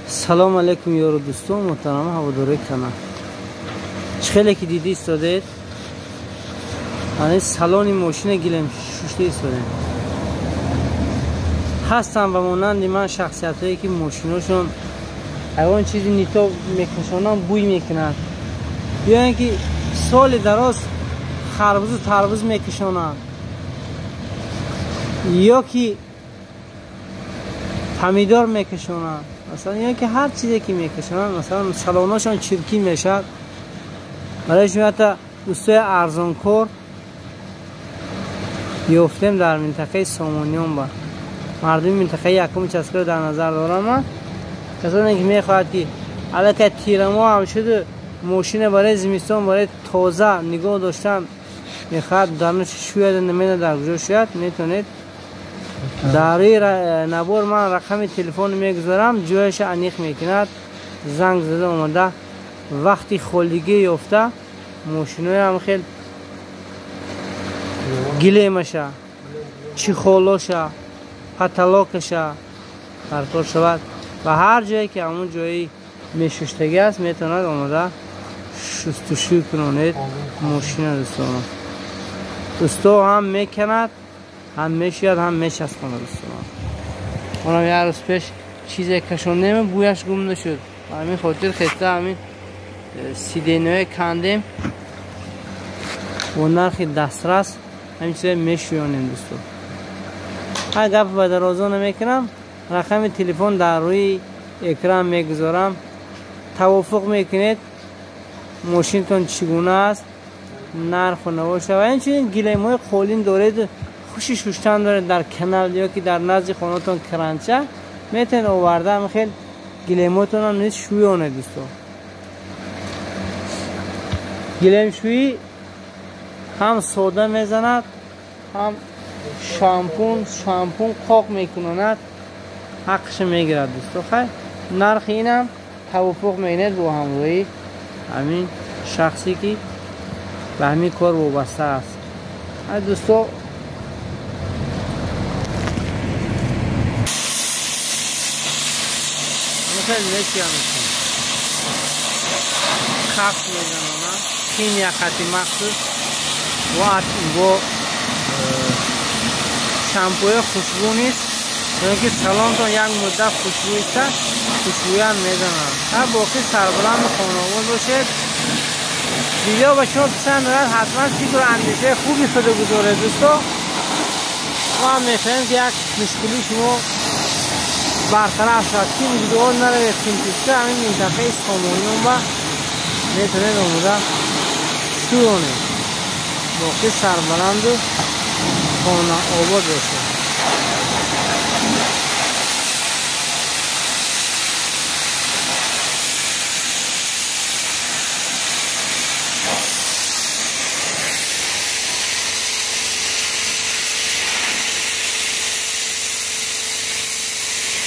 Салом алейкум, ёру дӯстон, муҳтарама ҳаводорои канал. Чӣ хеле ки диди истодаед, ани салони мошина гилем шушта истодаем. Ҳастанд ба монанди ман шахсиятҳое ки мошиношон ягон чизи нито мекашонанд, бӯй мекунад, ё ин ки соли дароз харбузу тарбуз мекашонанд, ё ки помидор мекашонанд, масалан, ё ки ҳар чизе ки мекашонанд, масалан, салоношон чиркин мешавад. Барои шумо ҳатто устои арзонкор ёфтем дар минтақаи Сомониён. Ба мардуми минтақаи якум участкаро дар назар дорам ман. Касоне ки мехоҳад ки аллакай тирамо ҳам шуду мошина барои зимистон, барои тоза нигоҳ доштан мехоҳад, дарнаш шӯяд, намедонад дар куҷо шӯяд, метавонед дар рӯи набор ман рақами телефон мегузорам, ҷояша аниқ мекунад. Занг зада омада, вақти холигӣ ёфта, мошиноям хел гилемаша, чехолоша, потолокаша баркор шавад ва ҳар ҷое ки ҳамон ҷои мешуштагӣ аст, метавонад омада шустушӯй кунонед мошина. Дӯстонам, усто ҳам меканад, ҳам мешӯяд, ҳам мечаспонад. Дӯстонам, онам як рӯз пеш чизе кашондем, бӯяш гум нашуд. Ба ҳамин хотир хеста ҳамин сиденое кандем, бо нархи дастрас ҳамин чизое мешӯёнем. Дӯстон, ҳар гап ба дарозо намекунам, рақами телефон дар рӯи экран мегузорам, тавофуқ мекунед мошинтон чӣ гуна аст, нарху навоша. Ва инчунин гилемҳои қолин доред, хуши шуштан доред, дар канал ё ки дар назди хонатон кранча метавонед оварда ҳам хел гилемотонам низ шӯёнед. Дӯстон, гилемшӯӣ ҳам сода мезанад, ҳам шампун қоқ мекунонад, ҳаққаша мегирад. Дӯсто, хай, нархи инам тавофуқ мекунед бо ҳамроҳии ҳамин шахсе ки ба ҳамин кор вобаста аст. Ай дӯсто, хеле мешӯям, каф мезанона, химия хати махсус бо шампӯи хушбӯ низ, чунки салонтон як муддат хушбӯ иста, хушбӯям мезананд. Ҳар боқӣ сарбаланду хонаобод бошед. Видео ба шумо писанд ояд, ҳатман фикру андешаи хуби худо гузоред. Дӯсто, мо ҳам мехоҳем ки як мушкили шумо бартараф шавад. Ки видео наравед химчистка, ҳамин минтақаи Сомониён ба метавонед омода шӯронед. Боқӣ сарбаланду хонаобод бошед.